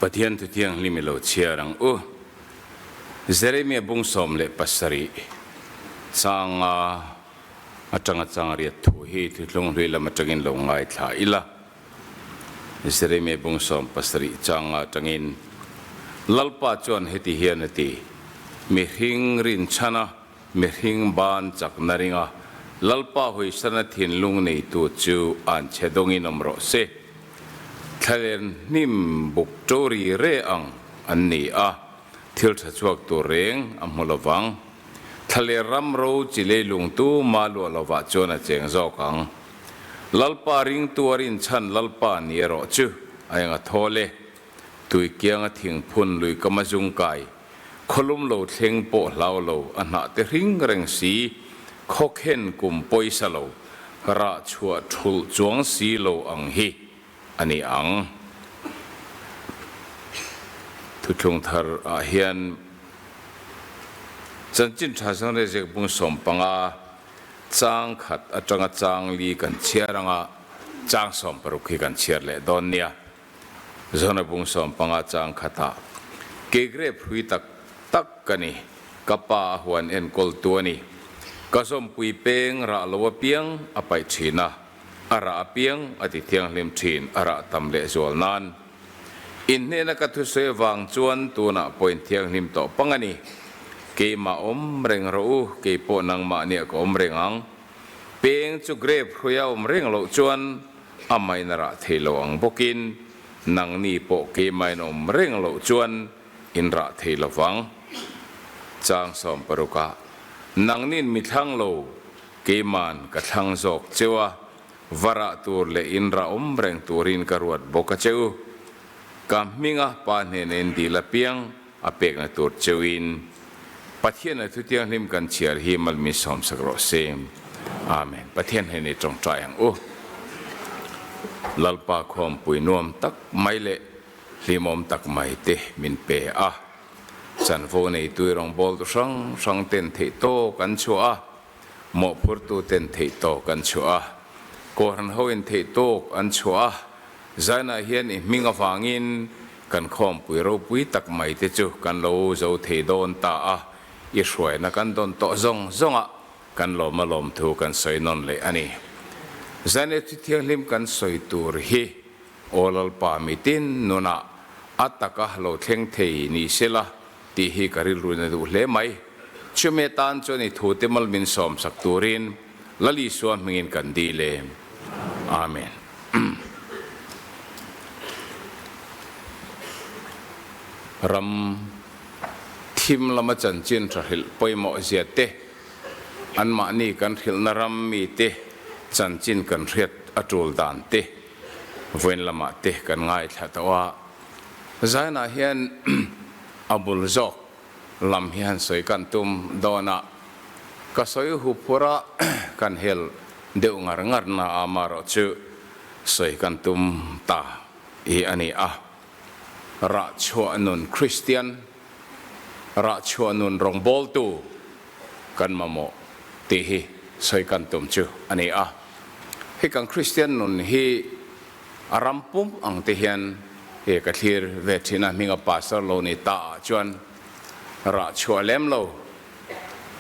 Pathian thu thianghlim i lo chhiar ang u. Jeremia bung 17 changa atanga chang riat thu hi thuthlung hlui lam atangin lo ngaithla ila. Jeremia bung 70 changa atangin Lalpa chuan heti hian a ti, Mihring rinchhana mihring ban chakna ringa Lalpa hawisana thinlung neitu chu an chhe dawngin awm rawh se. Thlalen hnim buk to ri re ang an ni a, thil tha chhuak tur reng a hmu lovang. Thlaler ram ro chi leilung tu ma luah lovah chuan a cheng zawk ang. Lalpa ringtu a rinchhan Lalpa ni erawh chu a eng a thawl e. Tui kianga thingphun lui kama zungkai, khawlum lo thleng pawh hlau lo, a hnah te hring reng si, khawkhen kum pawisa lo, rah chhuah thulh chuang si lo ang hi a ni ang. Thuthlung thar ah hian Chanchin Tha Sangrezek bung 15 chang khat atanga chang li kan chhiar anga chang 60 hi kan chhiar leh dawn nia. Zona bung 15 chang khatah Kei grape hrui tak tak ka ni, ka pa a huan enkawl tu a ni. Ka zawmpui peng rah lo apiang a paih thin a, a rah apiang a ti thianghlim thin a rah tam leh zual nan. Inhnehna ka thusawi avang chuan tunah pawh inthianghlim tawh pang a ni. Keimah awm reng rawh u, kei pawh nangmahniah ka awm reng ang. Peng chu grape hruia awm reng loh chuan a main a rah thei lo ang bawkin nangni pawh keimain awm reng loh chuan in rah thei lo vang. Chang 60 ah, Nangnin mi thlang lo, keiman ka thlang zawk cheu a, va rah tur leh in rah awm reng turin ka ruat bawk a cheu. Ka hminga pa hnena in dil apiang a pekna tur cheuin Pathian a thutianghlim kan chhiar hi malmi sawmsak rawh se. Amen. Pathian hnen i tawngtai ang u. Lalpa khawmpui nuam tak mai leh hlimawm tak mai te min pe a. Chanvo neitu i rawngbawltu hrang hrang ten theih tawk an chhuah a, mawhphurtu ten theih tawk an chhuah a, Kohhran ho in theih tawk an chhuah a, Zainah hian i hming avangin kan khawmpui ropui tak mai te chu kan lo zo thei dawn ta a, i hruaina kan dawn tawh zawng zawngah kan lawm a lawm thu kan sawi nawn leh a ni. Zaina thi thianghlim kan sawi tur hi Aw Lalpa mitin nunah a taka lo thleng thei ni sela tih hi ka rilru na duh hle mai. Chumi atan chuan i thute mal min sawmsak turin Lal Isua hmingin kan dil e. Amen. Ram thim lama chanchin tha hrilh pawimawh zia te, anmahni kan hrilhna ram mite chanchin kan hriat a tul dan te vawiin lamah te kan ngaithla tawh a. Zainah hian a bul zawk lam hi han sawi kan tum dawn a, ka sawi huphur a kan hel deuh ngar ngar na a amarawh chu sawi kan tum ta hi a ni a. Rah chhuah nun Kristian, rah chhuah nun rawngbawltu kan mamawh tih hi sawi kan tum chu a ni a. Hei kan Kristian nun hi a ram pum ang te hian he ka thlir ve thin a, hminga pastor lo ni ta ah chuan rah chhuah lem lo,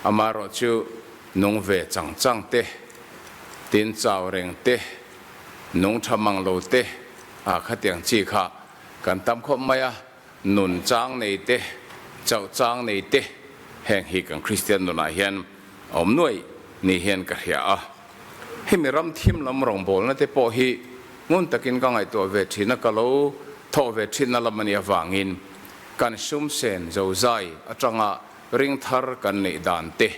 amaherawh chu nung ve chang chang te, tin chau reng te, nung tha mang lo te a khatiang chi kha kan tam khawp mai a, nun chang nei te, chauh chang nei te heng hi kan Kristian nunah hian a awm nuaih ni hian ka hria a. Hemi ram thim lam rawngbawlna te pawh hi ngun takin ka ngaihtuah ve thin a, ka lo thawh ve thinna lam a nih avangin kan sum sen zozai atanga ring thar kan neih dan te,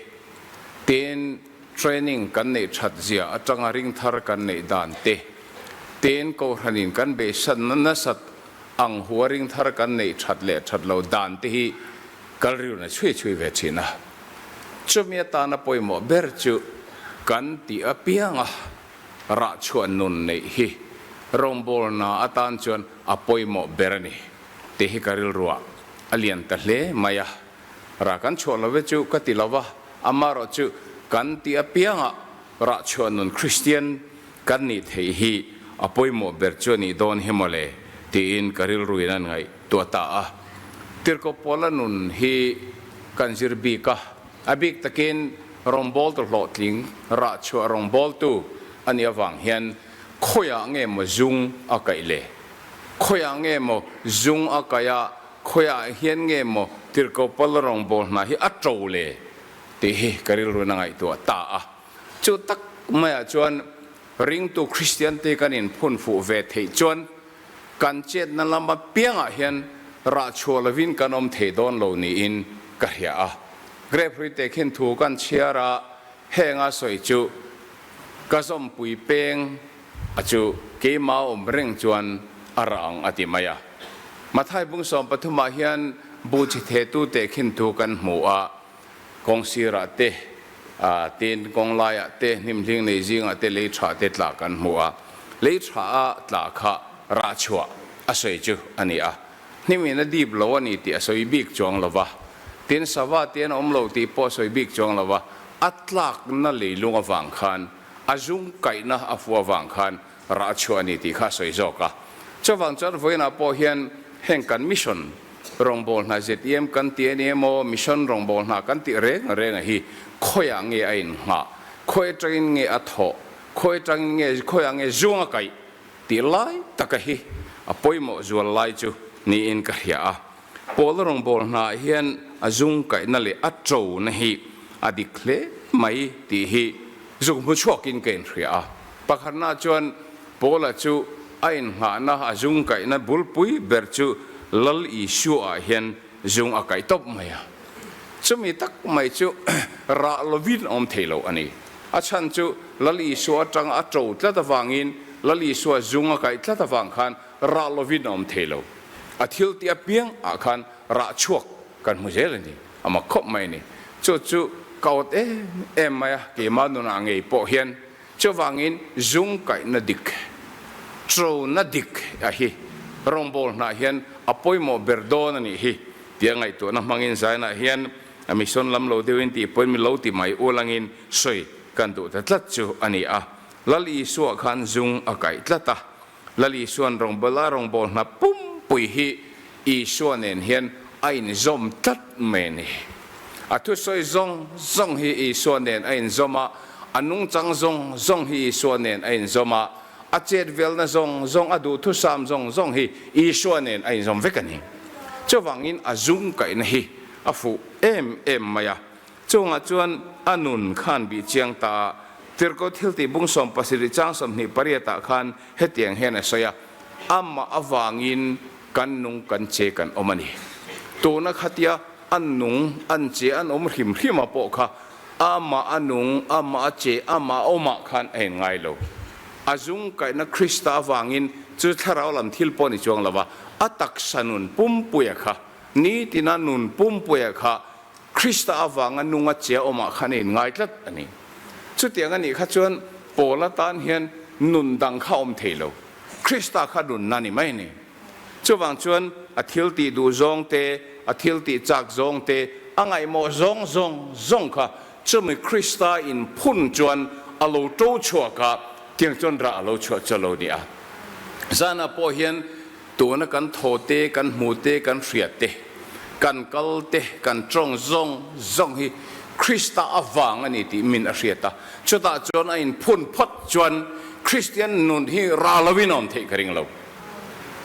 tin training kan neih that zia atanga ring thar kan neih dan te, tin Kohhranin kan beisanna nasat ang hua ring thar kan neih that leh that lo dan te hi kal riuna chhui chhui ve thin a. Chumi atana pawimawh ber chu kan tih apianga rah chhuah nun neih hi rawngbawlna atan chuan a pawimawh ber a ni tih hi ka rilruah a lian ta hle mai a. Rah kan chhuah lo ve chu ka ti lo va, amaherawh chu kan tih apianga rah chhuah nun Kristian kan nih theih hi a pawimawh ber chu a nih dawn hi mawle. tiin ka rilruin an ngaihtuah ta a. Tirhkoh Paula nun hi kan zir bik a, a bik takin rawngbawltu hlawhtling rah chhuah rawngbawltu a nih avang hian khawiah nge maw zung a kaih le? Khawiah nge maw zung a kaih a, khawiah hian nge maw Tirhkoh Paula rawngbâwl hna hi a ṭo le? tih hi ka rilruin a ngaihtuah ta a. Chu tak maiah chuan ringtu Kristiante kan inphun fuh ve theih chuan kan chetna lam apiangah hian rah chhuah lovin kan awm thei dawn lo niin ka hria a. Grape hrui khin thu kan chhiar a, henga sawi chu ka zawmpui peng a chu keimah awm reng chuan a rah ang a ti mai a. Mathai bung 13 ah hian bu chhe thetu tehkhin thu kan hmu a, Kawng sirah te, tin kawng laiah te, hnimhling nei zingah te lei tha te tla kan hmu a. Lei tha a tla kha rah chhuah a sawi chu a ni a. Hnimin a dip lo a ni tih a sawi bik chuang lo va. Tin sava te an awm lo tih pawh a sawi bik chuang lo va. A tlakna leilung avang khan, a zung kaihna a fuh avang khan rah chhuah a ni tih kha a sawi zawk a. Chuvang chuan vawiinah pawh hian heng kan mission Rawngbâwl hna ZEM kan ti a ni emaw, Mission rawngbâwl hna kan tih reng reng a hi khawiah nge a innghah, khawi atangin nge a thawh, khawi atangin nge, khawiah nge zuang a kaih tih lai taka hi a pawimawh zual lai chu niin ka hria a. Pawl rawngbâwl hnaah hian a zung kaihna leh a ṭona hi a dik hle mai tih hi zuk hmu chhuakin ka inhria a. Pakhatna chuan Paula chu a innghahna, a zung kaihna bulpui ber chu Lal Isua-ah hian zung a kaih tawp mai a. Chumi tak mai chu rah lovin a awm thei lo a ni. A chhan chu Lal Isua atanga a ṭo tlat avangin, Lal Isua zung a kaih tlat avang khan rah lovin a awm thei lo. A thil tih apiang ah khan rah chhuak kan hmu zel a ni. A mak khawp mai a ni. Chu chu ka awt em em mai a, keimah nunah ngei pawh hian Chuvangin zung kaihna dik, ṭona dik a hi rawngbâwl hnah hian a pawimawh ber dawn a nih hi tia ngaihtuahna hmangin zainah hian a mission lam lo deuhin tih pawhin mi lo ti mai ulangin sawi kan duh ta tlat chu a ni a. Lal Isua khan zung a kaih tlat a, Lal Isua'n rawngbawla rawngbâwl hna pumpui hi Isua nen hian a inzawm tlat mai a ni. A thusawi zawng zawng hi Isua nen a inzawm a, a nungchang zawng zawng hi Isua nen a inzawm a, a chetvelna zawng zawng, a duhthusam zawng zawng hi Isua nen a inzawm vek a ni. Chuvangin a zung kaihna hi a fuh em em mai a. Chungah chuan a nun khan bih chiang ta a, Tirhkoh thiltih bung 17 chang 28 ah khan hetiang hian a sawi a, Amah avangin kan nung kan che kan awm a ni. Tuna khatia an nung an che an awm hrim hrim a pawh kha amah a nung, amah a che, amah a awmah khan a in ngai lo. A zung kaihna Krista avangin chu thlarau lam thil pawh ni chuang lo va, a taksa nun pumpuia kha, nitina nun pumpuia kha Krista avanga nunga chia awmah khan a inngai tlat a ni. Chutiang a nih kha chuan Paula tan hian nun dang kha awm thei lo. Krista kha nunna ni mai a ni. Chuvang chuan a thil tih duh zawng te, a thil tih chak zawng te, a ngaihmawh zawng zawng zawng kha chumi Krista inphun chuan a lo to chhuak a, tiang chuan rah a lo chhuah chu a lo ni a. Zanah pawh hian Tuna kan thaw te, kan hmu te, kan hria te, kan kal te, kan tawng zawng zawng hi Krista avang a ni tih min a hriat a. Chutah chuan a inphun phawt chuan Kristian nun hi ra loin a awm theih ka ring lo.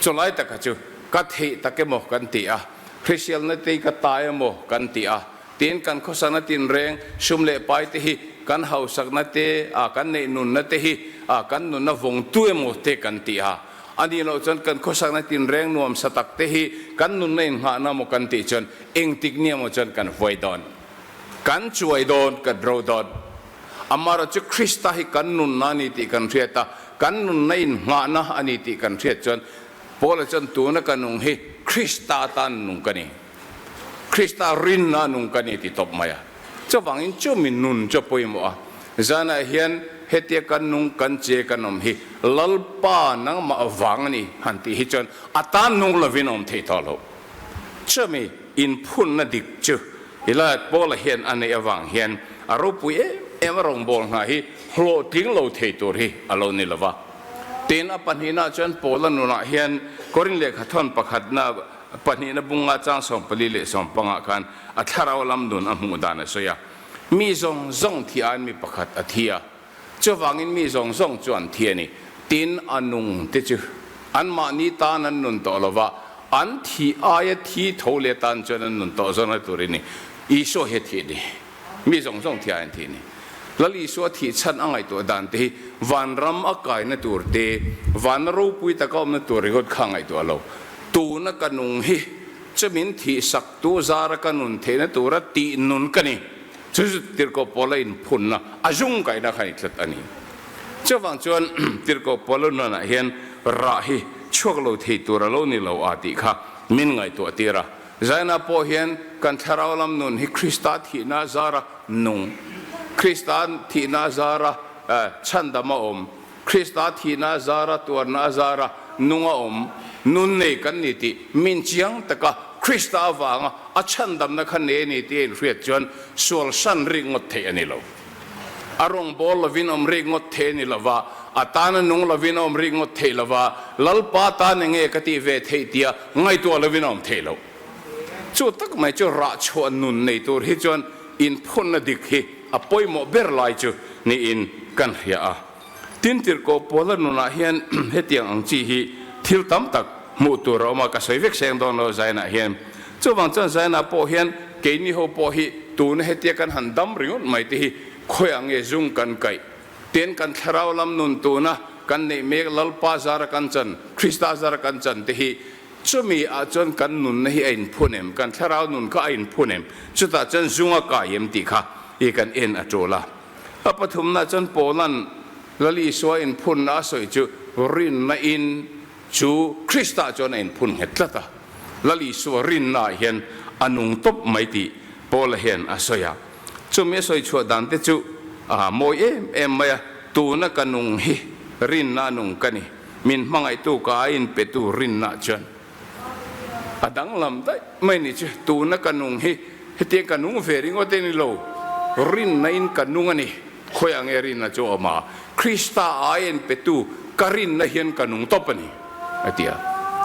Chulai taka chu ka theih tak emaw kan ti a, hriselna te ka ta emaw kan ti a, Tin, kan khawsakna tinreng, sum leh pai te hi kan hausakna te, a kan neih nunna te hi a kan nunna vawngtu emaw te kan ti a. A nih loh chuan kan khawsakna tinreng nuamsa tak te hi kan nunna inngahna maw kan tih chuan engtik ni emaw chuan kan huai dawn, kan chuai dawn, kan ro dawn. Amaherawhchu chu Krista hi kan nunna a ni tih kan hriat a, kan nunna inngahna a ni tih kan hriat chuan Paula chuan tuna ka nung hi Krista atan nung ka ni. Krista rinna nung ka ni ti tawp mai a. Chuvangin chu mi nun chu a pawimawh a. Zanah hian hetia kan nung kan che kan awm hi Lalpa nangmah vang a ni han tih hi chuan a tan nung lovin a awm thei tawh lo. Chumi inphunna dik chu Eliat Paula hian a neih avang hian a ropui em em a rawngbâwl hna hi hlawhtling lo thei tur hi a lo ni lo va. Tin, a pahnihnaah chuan Paula nunah hian Korin lehkhathawn pakhatna pahnihna bunga chang 44 ah khan a thlarau lam nun a hmuh dan a sawi a. Mi zawng zawng thi aiin mi pakhat a thi a, chuvangin mi zawng zawng chu an thi a ni. Tin, a nung te chu anmahni tan an nun tawh lo va, an thi aia thi tho leh tan chuan an nun tawh zawna tur i ni. Isua hi a thi a ni. Mi zawng zawng thi aiin thi a ni. Lal Isua thih chhan a ngaihtuah dan te hi vanram a kaina tur te, vanna ropui taka awmna tur ringawt kha a ngaihtuah lo. Tuna ka nung hi chu min thih sak tu zara ka nun theihna tura tih nun ka ni. Chu chu Tirhkoh Paula inphunna a zung kaihna kha a ni tlat a ni. Chuvang chuan Tirhkoh Paula nunah hian rah hi chhuak lo thei tur a lo ni lo a tih kha min ngaihtuah tir a. Zaina pawh hian kan thlarau lam nun hi Krista thihna zara nung, Krista thihna zara chhandam a awm, Krista thihna zara tuarna zara nung a awm, nun nei kan ni tih min chiang taka Krista avanga a chhandamna kha nei a ni tih a inhriat chuan sual san rik ngawt theih a ni lo. A rawngbâwl lovin awm rik ngawt thei a ni lo va, a tana nung lovin a awm rik ngawt thei lo va, Lalpa tan eng nge ka tih ve theih tia ngaihtuah lovin a awm thei lo. Chu tak mai chu rahchhuah nun nei tur hi chuan inphunna dik hi a pawimawh ber lai chu niin kan hria a. Tin, Tirhkoh Paula nunah hian hetiang ang chi hi thil tam tak hmuh tur a awm a, ka sawi vek seng dawn lo Zainah hian. Chuvang chuan Zainah pawh hian keini ho pawh hi tuna hetia kan han dam ringawt mai te hi khawiah nge zung kan kaih? Tin, kan thlarau lam nun tuna kan neih mek Lalpa zara kan chan, Krista zara kan chan te hi chumi ah chuan kan nunna hi a inphun em? Kan thlarau nun kha a inphun em? Chutah chuan zung a kai em tih kha i kan en a tul a. A pathumna chuan Paula'n Lal Isua inphunna a sawi chu rinna in chu Krista chuan a inphun nghet tlat a. Lal Isua rinnaah hian a nung tawp mai tih Paula hian a sawi a. Chumi a sawi chhuah dan te chu a mawi em em mai a, Tuna ka nung hi rinna a nung ka ni, min hmangaihtu ka a inpetu rinnaah chuan A danglam daih mai ni chu tuna ka nung hi hetiang ka nung ve ringawt e ni lo, rinna in ka nung a ni. Khawiah nge rinna chu a awm a? Krista ai en petu ka rinna hian ka nung tawp a ni, a ti a.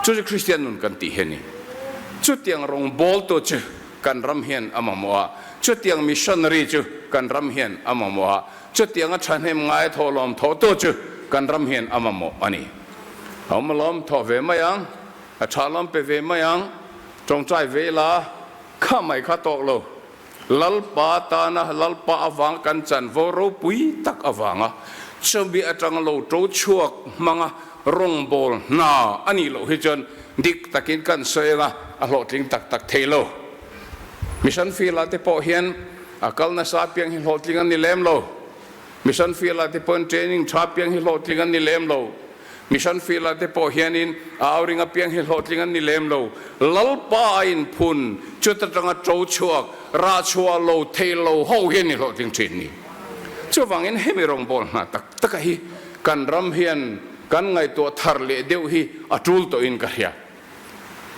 Chu chu Kristian nun kan tih hi a ni. Chutiang rawngbawltu chu kan ram hian a mamawh a, chutiang missionary chu kan ram hian a mamawh a, chutianga thahnem ngai thawhlawm thawhtu chu kan ram hian a mamawh a ni. A awm alawm, thawh ve mai ang, a tha alawm pe ve mai ang, tawngtai ve ila, kha mai kha tawk lo. Lalpa tana Lalpa avang kan chanvo ropui tak avanga chumi atanga lo to chhuak hmanga rawngbâwl hna a nih loh hi chuan dik takin kan sawi anga a hlawhtling tak tak thei lo. Mission field-ah te pawh hian a kal nasa apiang hi hlawhtling an ni lem lo. Mission field-ah te pawhin training tha apiang hi hlawhtling an ni lem lo. Mission field-ah te pawh hianin a auring apiang hi hlawhtling an ni lem lo. Lalpa a inphun, chuta tanga to chhuak, rah chhuah lo thei lo ho hian i hlawhtling thin ni. Chuvangin hemi rawngbâwl hna tak taka hi kan ram hian kan ngaihtuah thar leh deuh hi a tul tawhin ka hria.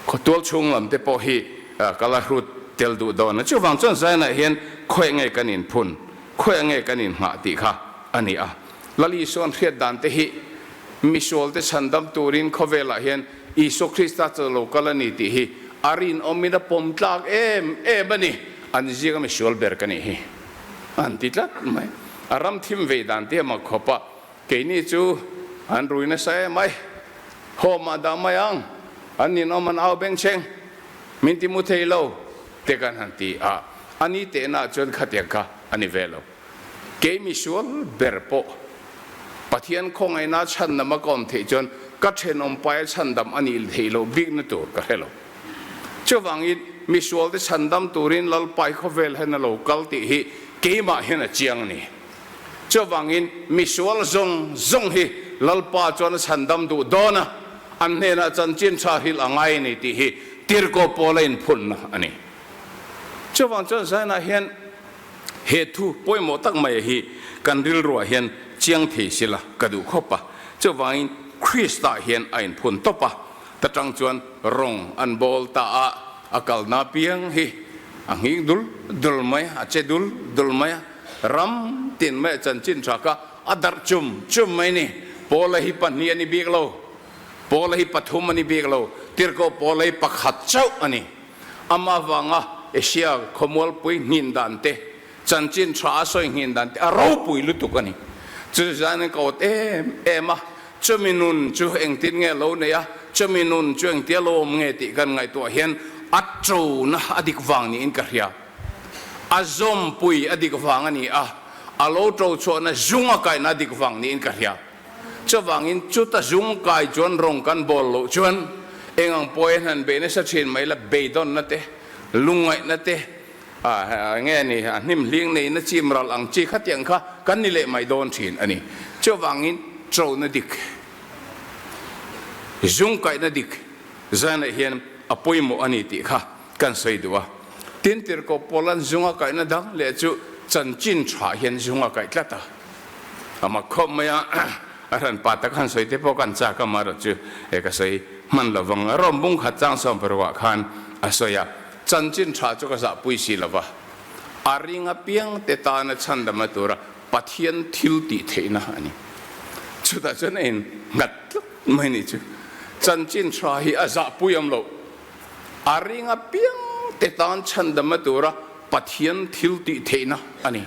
Khawtual chhung lam te pawh hi ka la hrut tel duh dawn a. Chuvang chuan Zion-ah hian khawiah nge kan inphun, khawiah nge kan inhngah tih kha a ni a. Lal Isua'n hriat dan te hi misual te chhandam turin khawvelah hian Isua Krista chu lo kal a ni tih hi a rinawmin a pawm tlak em em a ni. An zinga misual ber ka nih hi an ti tlat mai. A ram thim vei dan te a mak khawp a. Keini chu an rui nasa em ai, home ah dah mai ang, an ninawm an au bengchheng, min ti mu thei lo te kan han ti a, a ni tehna chuan khatiang kha a ni ve lo. Kei misual ber pawh Pathian khawngaihna chhandam a ka awm theih chuan ka thenawm paia chhandam a nih theih loh bikna tur ka hre lo. Chuvangin misual te chhandam turin Lalpai khawvel hian a lo kal tih hi keimah hian a chiang a ni. Chuvangin misual zawng zawng hi Lalpa chuan a chhandam duh dawn a, an hnenah chanchin tha hrilh a ngai a ni tih hi Tirhkoh Paula inphunna a ni. Chuvang chuan Zion-ah hian he thu pawimawh tak mai hi kan rilruah hian chiang thei sila ka duh khawp a. Chuvangin Krista hian a inphun tawp a, ta tang chuan rawng an bawl ta a, a kalna piang hi a nghing dul dul mai a, a che dul dul mai a. Ram tin mai a chanchin tha kha a darh chum chum mai ni. Paula hi pahnih a ni bik lo, Paula hi pathum a ni bik lo, Tirhkoh Paula hi pakhat chauh a ni. Amah vanga Asia khawmualpui nghin dan te, chanchin tha a sawi nghin dan te a ropui lutuk a ni. Chu zan in ka awt em em a, chumi nun chu engtin nge lo nei a, chumi nun chu engtia lo awm nge tih kan ngaihtuah hian a tona a dik vang niin ka hria. A zawmpui a dik vang a ni a, a lo to chhuahna zung a kaihna a dik vang niin ka hria. Chuvangin chuta zung kai chuan rawng kan bawl loh chuan eng ang pawhin han bei nasa thin mai la, beidawnna te, lungngaihna te, nge ni, a hnim hling neihna chim ral ang chi khatiang kha kan ni leh mai dawn thin a ni. Chuvangin chona dik, zung kaihna dik zanah hian a pawimawh a ni tih kha kan sawi duh a. Tin, Tirhkoh Paula'n zung a kaihna dang leh chu chanchin tha hian zung a kaih tlat a. A mak khawp mai a, a hran pa tak han sawi te pawh kan chak a, amaherawh chu he ka sawi hman lo vang. Rawm bung khat chang sawm parukah khan a sawi a, Chanchin tha chu ka zahpui si lo va, a ring apiang te tana chhandamna tura Pathian thil tih theihna a ni. Chutah chuan a in nghat tlat mai ni chu. Chanchin tha hi a zahpui awm loh. A ring apiang te tan chhandamna tura Pathian thil tih theihna a ni.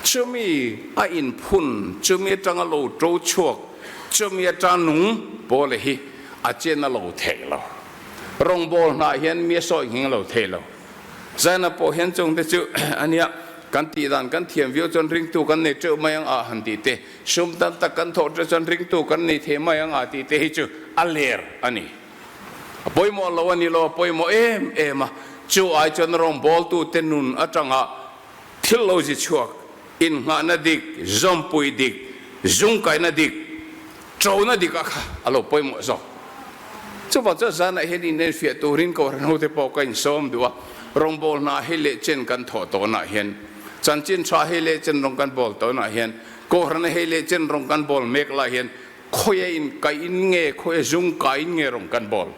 Chumi a inphun, chumi atanga lo to chhuak, chumi atang nung pawl hi a chen a lo thei lo. Rawngbâwl hnah hian mi a sawi nghing lo thei lo. Zaina pawh hian chungte chu a nia, kan tih dan kan thiam viau chuan ringtu kan nei teuh mai ang a han tih te, sum tam tak kan thawh teuh chuan ringtu kan nei thei mai ang a tih te hi chu a ler a ni. A pawimawh lo a ni lo, a pawimawh em em a. Chu ai chuan rawngbawltute nun atanga thil lo zi chhuak, innghahna dik, zawmpui dik, zungkaihna dik, ṭona dik ah kha a lo pawimawh zawk. Chuvang chuan zanah hian inenfiah turin Kohhran hote pawh ka insawm duh a, rawngbâwl hna hei leh chen kan thawh tawnah hian, chanchin ṭha hei leh chen rawng kan bawl tawnah hian, Kohhrana hei leh chen rawng kan bawl mek lai hian Khawia in kaih in nge, khawia zung kai in nge rawng kan bawl?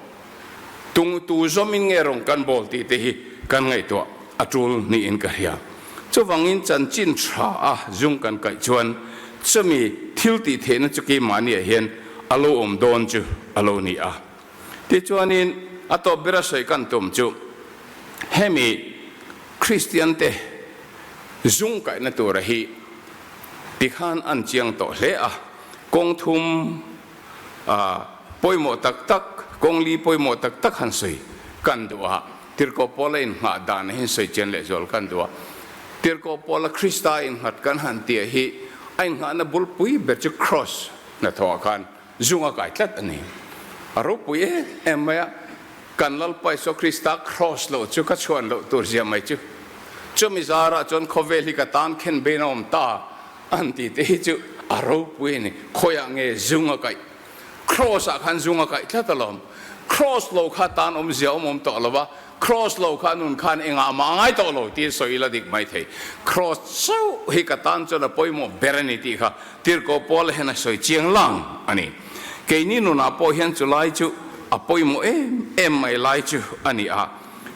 Tung tu zawm in nge rawng kan bawl tih te hi kan ngaihtuah a tul niin ka hria. Chuvangin chanchin tha a zung kan kaih chuan chumi thil tih theihna chu keimahniah hian a lo awm dawn chu a lo ni a. Tichuanin a tawp bera sawi kan tum chu hemi Kristian te zung kaihna tura hi Tikhan an chiang tawh hle a, kawng thum pawimawh tak tak, kawng li pawimawh tak tak han sawi kan duh a, Tirhkoh Paula inngah dan hi sawi chian lehzual kan duh a. Tirhkoh Paula Krista innghat kan han tih hi a inngahna bulpui ber chu Kraws hnathawhah khan zung a kai tlat a ni. A ropui em em mai a, kan Lalpa Isua Krista Kraws loh chu ka chhuan loh tur zia mai chu. Chumi zarah chuan khawvel hi ka tan khen bein a awm ta an ti te hi chu a ropui a ni. Khawiah nge zung a kaih? Kraws ah khan zung a kaih tlat alawm. Kraws lo kha tan awmzia awm awm tawh lo va, Kraws lo kha nun khan engah mah a ngai tawh lo tih sawi ila dik mai thei. Kraws chauh hi ka tan chuan a pawimawh ber a ni tih kha Tirhkoh Paula hian a sawi chiang lang a ni. Keini nunah pawh hian chu lai chu a pawimawh em em mai lai chu a ni a.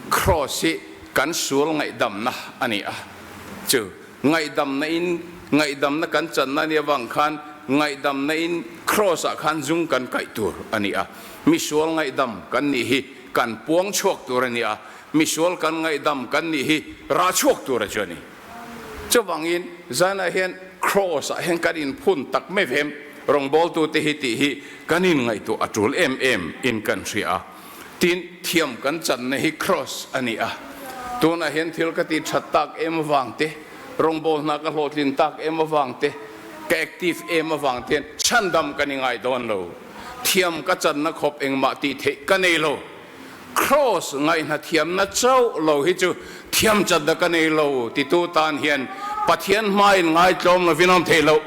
Kraws hi kan sual ngaihdamna a ni a. Chu ngaihdamna in ngaihdamna kan channa a nih avang khan ngaihdamna in Kraws ah khan zung kan kaih tur a ni a. Misual ngaihdam kan nih hi kan puang chhuak tur a ni a, misual kan ngaihdam kan nih hi rah chhuak tur a chu a ni. Chuvangin zanah hian Kraws ah hian kan inphun tak mai vem rawngbawltute hi tih hi kan inngaihtuah a tul em em in kan hria a. Tin, thiam kan channa hi Kraws a ni a. Tunah hian thil ka tih that tak em avang te, rawngbâwl hna ka hlawhtlin tak em avang te, ka active em avang te hian chhandam ka ni ngai dawn lo. Thiam ka channa khawp engmah tih theih ka nei lo. Kraws ngaihna thiamna chauh lo hi chu thiam channa ka nei lo titu tan hian Pathian hmain ngaitlawm lovin awm thei loh.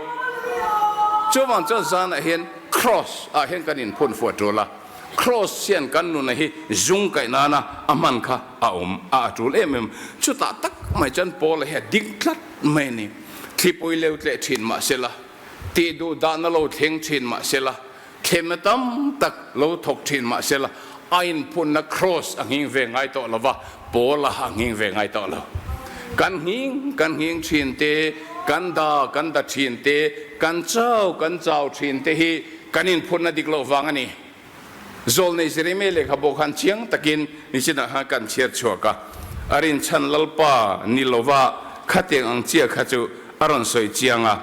Chuvang chuan zanah hian Kraws ah hian kan inphun fuah tul a. Kraws hian kan nuna hi zung kaih nana a hman kha a awm a a tul em em. Chutah tak mai chuan Paula hi a ding tlat mai a ni. Thlipui leu tleh thin mah sela, tih duh dahna lo thleng thin mah sela, thlemna tam tak lo thawk thin mah sela, a inphunna Kraws a nghing ve ngai tawh lo va, Paula a nghing ve ngai tawh lo. Kan nghing kan nghing thin te, kan da kan da thin te, kan chau kan chau thin te hi kan inphunna dik loh vang a ni. Zawlnei Jeremia lehkhabu khan chiang takin nichinah khan kan chhiar chhuak a, a rinchhan Lalpa ni lova khatiang ang chiah kha chu a rawn sawi chiang a.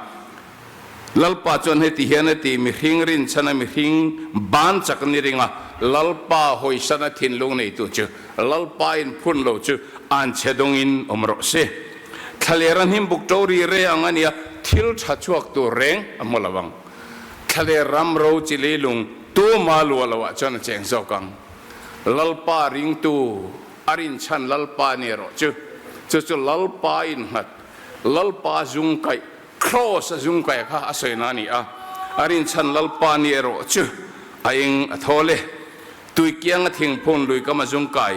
Lalpa chuan heti hian a ti, Mihring rinchhana mihring ban chak ni ring a, Lalpa hawisana thinlung neitu chu Lalpa in phun lo chu an chhe dawngin awm rawh se. Thlaler a hnim buk to ri re ang a nia, thil tha chhuak tur reng a hmu lo ang. Thlaler ram ro chi leilung tuma lua lo ah chuan a cheng zawk ang. Lalpa ringtu a rinchhan Lalpa ni erawh chu, chu chu Lalpa innghat, Lalpa zungkaih, Kraws a zung kai kha a sawina a ni a, a rinchhan Lalpa ni erawh chu a eng a thawl e. Tuikiang a thingphun lui kam a zung kai,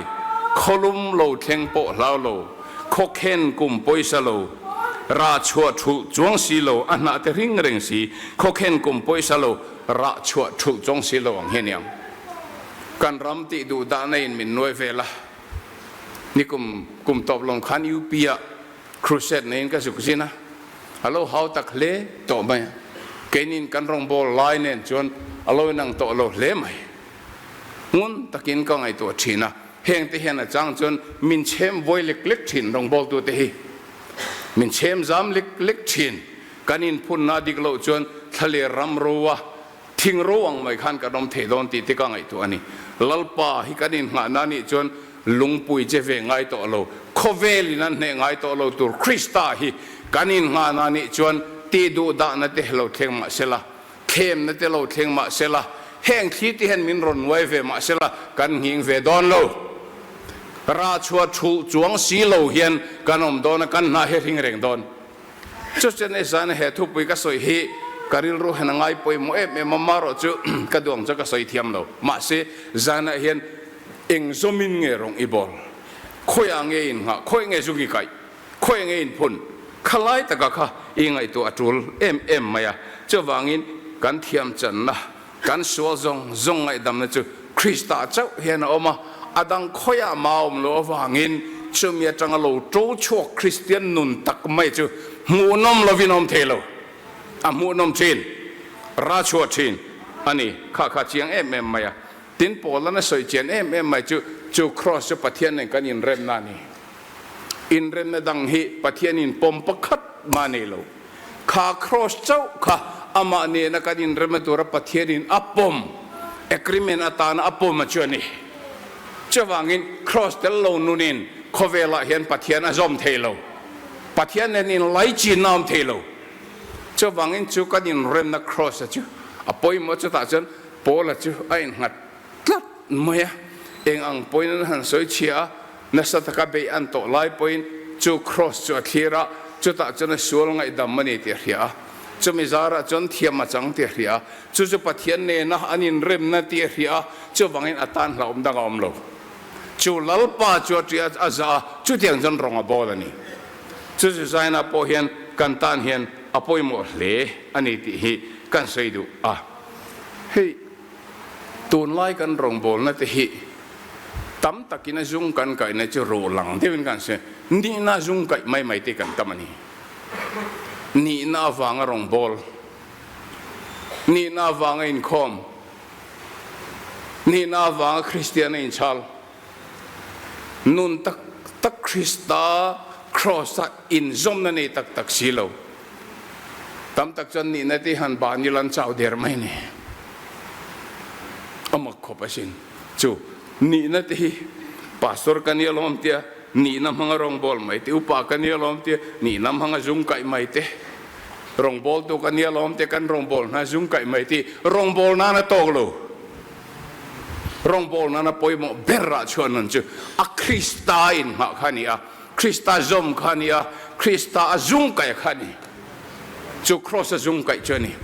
khawlum lo thleng pawh hlau lo, khawkhen kum pawisa lo, rah chhuah thulh chuang si lo, a hnah te ring reng si, khawkhen kum pawisa lo, rah chhuah thulh chuang si lo ang hi a niang. Kan ram tih duh dahna in min nuai vel a, nikum kum tawp lawng khan UP ah Crusade neiin ka zuk zin a, a lo hau tak hle tawh mai a, keinin kan rawngbâwl lai nen chuan a lo inang tawh lo hle mai. Ngun takin ka ngaihtuah thin a, hengte hian a chang chuan min chhem vawi lek lek thin rawngbâwltute hi. Min chhem zam lek lek thin. Kan inphunna dik loh chuan thlaler ram ro a, thing ro ang mai khan kan awm thei dawn tih te ka ngaihtuah a ni. Lalpa hi kan inngahna a nih chuan lungpui che ve ngai tawh lo, khawvelin an hneh ngai tawh lo tur Krista hi kan inngahna a nih chuan tih duh dahna te lo thleng mah sela, thlemna te lo thleng mah sela, heng thli te hian min rawn nuai ve mah sela kan nghing ve dawn lo. Rah chhuah thulh chuang si lo hian kan awm dawn a, kan hnah hi hring reng dawn. Chuchen e zan he thupui ka sawi hi ka rilru hian a ngai pawimawh em em a, marawh chu ka duh ang chuan ka sawi thiam lo. Mahse, zanah hian eng zawmin nge rawng i bawl? Khawiah nge in nghah? Khawiah nge zuk i kaih? Khawiah nge in phun? Kha lai taka kha i ngaihtuah a tul em em mai a. Chuvangin kan thiam channa, kan sual zawng zawng ngaihdamna chu Krista chauh hian a awm a, a dang khawiah mah a awm loh avangin chumi atanga lo to chhuak Kristian nun tak mai chu hmuhnawm lovin a awm thei lo. A hmuhnawm thin, ra chhuah thin a ni. Kha kha chiang em em mai a. Tin, Paula'n a sawi chian em em mai chu, chu Kraws chu Pathian nen kan inremna a ni. Inremna dang hi Pathianin pawm pakhat mah nei lo. Kha Kraws chauh kha amah nena kan inremna tura Pathianin a pawm, agreement atana a pawm a chu a ni. Chuvangin Kraws tel lo nunin khawvelah hian Pathian a zawm thei lo. Pathian nen inlaichinna a awm thei lo. Chuvangin chu kan inremna Kraws a chu a pawimawh chutah chuan Paula chu a innghat tlat mai a. Eng ang pawhin an han sawi chhia a, nasa taka beih an tawh lai pawhin chu Kraws chu a thlir a, chutah chuan a sual ngaihdam a ni tih a hria a. Chumi zarah chuan thiam a chang tih a hria a, chu chu Pathian nena an inremna tih a hria a, chuvangin a tan hlauhawm dang a awm lo. Chu Lalpa chu a ṭih a, a zah a, chutiang chuan rawng a bawl a ni. Chu chu Zaina pawh hian kan tan hian a pawimawh hle a ni tih hi kan sawi duh a. Hei tunlai kan rawngbawlna te hi tam takin a zung kan kaihna chu ruh lang deuhin kan sawi a, nihna zung kaih mai mai te kan tam a ni. Nihna avanga rawngbâwl, nihna avanga inkhawm, nihna avanga Kristiana inchhal, nun tak tak Krista Kraws-a inzawmna nei tak tak si lo. Tam tak chuan nihna te han ban ila an chau der mai a ni. A mak khawp asin. Chu nihna te hi Pastor ka nia lawm tia nihna hmanga rawngbâwl mai te, upa ka nia lawm tia nihna hmanga zung kaih mai te, rawngbâwltu ka nia lawm tia kan rawngbâwl hna zung kaih mai te hi rawngbâwl nana tawk lo. Rawngbâwl nana pawimawh ber ah chuan nun chu a Krista inngah kha a ni a. Krista zawm kha a ni a, Krista a zung kaih kha a ni. Chu Kraws a zung kaih chu a ni.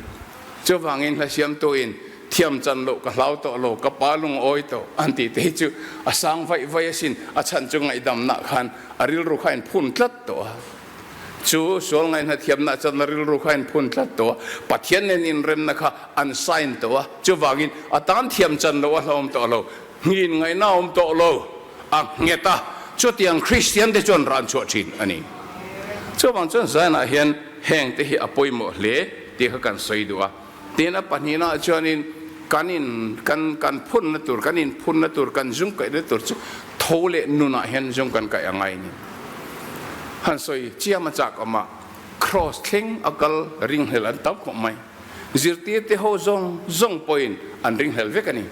Chuvangin hla siamtuin thiam chan loh ka hlau tawh lo, ka pa lung awi tawh an tih te hi chu a sang vaih vaih asin, a chhan chu ngaihdamnah khan a rilru kha a inphun tlat tawh a. Chu sual ngaihna thiamnah chuan a rilru kha a inphun tlat tawh a, Pathian nen inremna kha an sign tawh a, chuvangin a tan thiam chan loh a hlauhawm tawh lo. Nghin ngaihna a awm tawh lo, a nghet a, chutiang Kristian te chuan ran chhuah thin a ni. Chuvang chuan Zion-ah hian heng te hi a pawimawh hle tih kha kan sawi duh a. Tin, a pahnihnaah chuanin kan in kan kan phunna tur, kan inphunna tur, kan zung kaihna tur chu tho leh nunah hian zung kan kaih a ngai a ni. Han sawi chiam a chak awm a, Kraws thleng a kal ringhlel an tam khawp mai. Zirtirte ho zawng zawng pawhin an ringhlel vek a ni.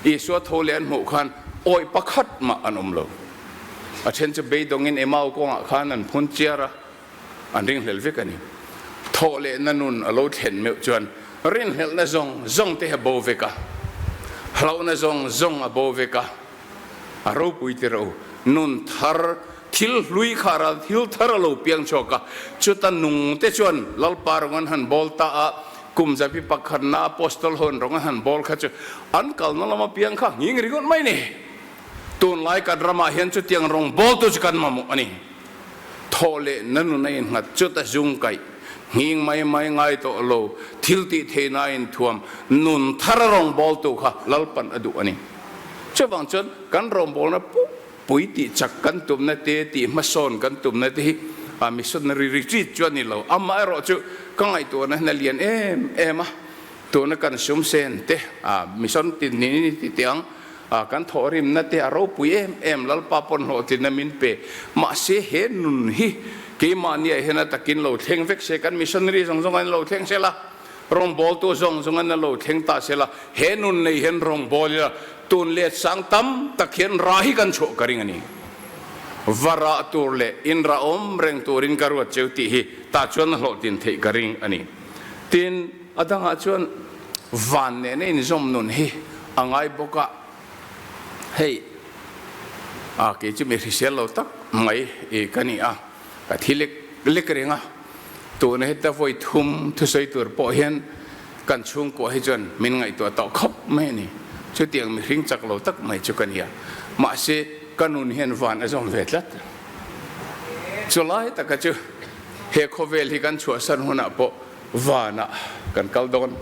Isua tho leh an hmuh khan awih pakhat mah an awm lo. A then chu beidawngin Emau kawngah khan an phun chiar a, an ringhlel vek a ni. Thawh lehna nun a lo thlen meuh chuan rinhlelhna zawng zawng te a bo vek a, hlauhna zawng zawng a bo vek a, a ropui ti ro. Nun thar, thil hlui kha ral thil thar a lo piang chhuak a, chuta nung te chuan Lalpa rawng an han bawl ta a, kum zapi pakhatna Apostol ho an rawng an han bawl kha chu an kalna lama piang kha nghing ringawt mai ni. Tunlai kan ramah hian chutiang rawng bawltu chu kan mamawh a ni. Thawh leh na nun a innghat chut a zung kaih, nghing mai mai ngai tawh lo, thil tih theihna a inthuam, nun thar a rawngbawltu kha Lalpan a duh a ni. Chuvang chuan kan rawngbawlna pui tih chak kan tumna te, tih hmasawn kan tumna te hi a missionary retreat chu a ni lo. Amaherawh chu ka ngaihtuahna hian a lian em em a, tuna kan sum sen te, mission tin ni ni ti ang, Kan thawhrimna te a ropui em em, Lalpa pawn hlawhtlinna min pe. Mahse he nun hi keimahniah hian a takin lo thleng vek se, kan missionary zawng zawng an lo thleng sela, rawngbawltu zawng zawng an lo thleng ta sela, he nun nei hian rawngbâwl ila tun let sang tam tak hian rah hi kan chhuah ka ring a ni. Va rah tur leh in rah awm reng turin ka ruat cheu tih hi tah chuan a hlawhtlin theih ka ring a ni. Tin, a dangah chuan. Van nena inzawm nun hi a ngai bawk a, hei a kei chu mi hrisel lo tak mai i ka ni a, ka thi lek lek reng a, tuna heta vawi thum thusawi tur pawh hian kan chhungkua hi chuan min ngaihtuah tawh khawp mai a ni, chutiang mihring chak lo tak mai chu ka ni a, mahse ka nun hian van a zawm ve tlat. Chulai taka chu he khawvel hi kan chhuahsan hunah pawh Vanah kan kal dawn.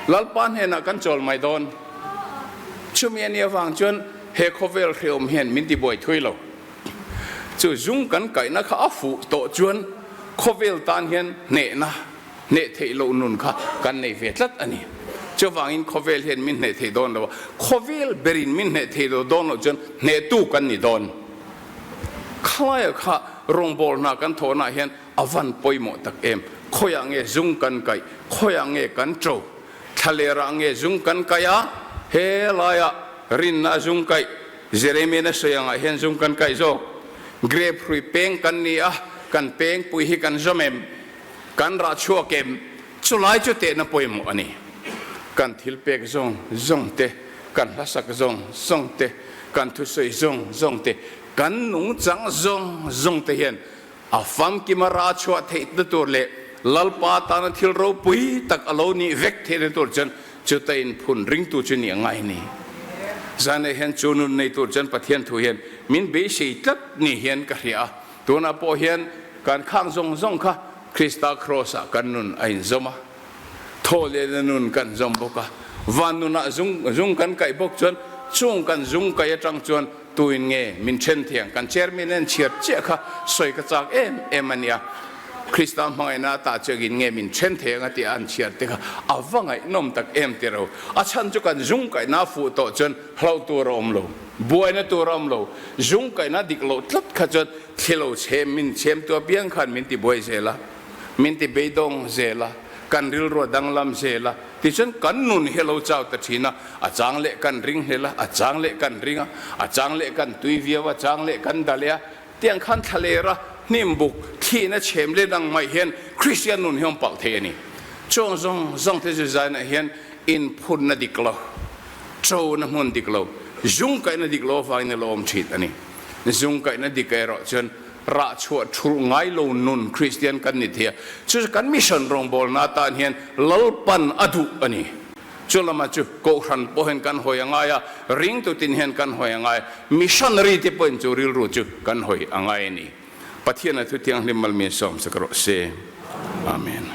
Lalpa hnenah kan chawl mai dawn. Chumi a nih avang chuan he khawvel hreawm hian min tibuai thui lo. Chu zung kan kaihna kha a fuh tawh chuan khawvel tan hian hnehna, hneh theih loh nun kha kan nei ve tlat a ni. Chuvangin khawvel hian min hneh thei dawn lo a, khawvel berin min hneh thei lo dawn loh chuan hnehtu kan ni dawn. Khalaiah kha rawngbâwl hna kan thawhnaah hian A van pawimawh tak em? Khawiah nge zung kan kaih? Khawiah nge kan ṭo? Thlalerah nge zung kan kaih a? He laiah rinna a zung kaih. Jeremian a sawi angah hian zung kan kaih zawk. Grape hrui peng kan ni a, kan pengpui hi kan zawm em? Kan rah chhuak em? Chulai chu tehna pawimawh a ni. Kan thil pek zawng zawng te, kan hlasak zawng zawng te, kan thusawi zawng zawng te, kan nungchang zawng zawng te hian A famkim a rah chhuah theihna tur leh Lalpa tana thil ropui tak a lo nih vek theihna tur chuan chuta inphun ringtu chu nih a ngai a ni. Zanah hian chu nun nei tur chuan Pathian thu hian min beisei tlat ni hian ka hria a. Tunah pawh hian kan khang zawng zawng kha Krista Kraws-ah kan nun a inzawm a, thaw lehna nun kan zawm bawk a, van nunah zung zung kan kaih bawk chuan chung kan zung kaih atang chuan tuin nge min then thiang kan chairman en chhiar chiah kha sawi ka chak em em a nia Krista hmangaihna atah chiangin nge min then thei anga tih an chhiar te kha a va ngaihnawm tak em ti ro a chhan chu kan zung kaihna fuh tawh chuan hlauh tur a awm lo buaina tur a awm lo zung kaihna dik loh tlat kha chuan thilo chhem min chhem tu apiang khan min ti buai zel a. Min ti beidawng zel a, kan rilru a danglam zel a, tichuan kan nun hi a lo chau ta thin a, a chang leh kan ring hlel a, a chang leh kan ring a, a chang leh kan tui viau a, chang leh kan dal e a, tiang khan thlaler a, hnim buk, thihna chhem leh dang mai hian Kristian nun hi awm palh thei a ni. Chuang zawng zawng te chu zainah hian inphunna dik lo, chona hmun dik lo, zung kaihna dik lo avangin a lo awm thin a ni. Zung kaihna dik erawh chuan rah chhuah thulh ngai lo nun Kristian kan ni thei a, chu chu kan mission rawngbawlna atan hian Lalpan a duh a ni. Chu lamah chu Kohhran pawh hian kan hawi a ngai a, ringtu tin hian kan hawi a ngai a, missionary te pawhin chu rilru chu kan hawi a ngai a ni. Pathian a thu thianghlim malmi sawm sak rawh se. Amen.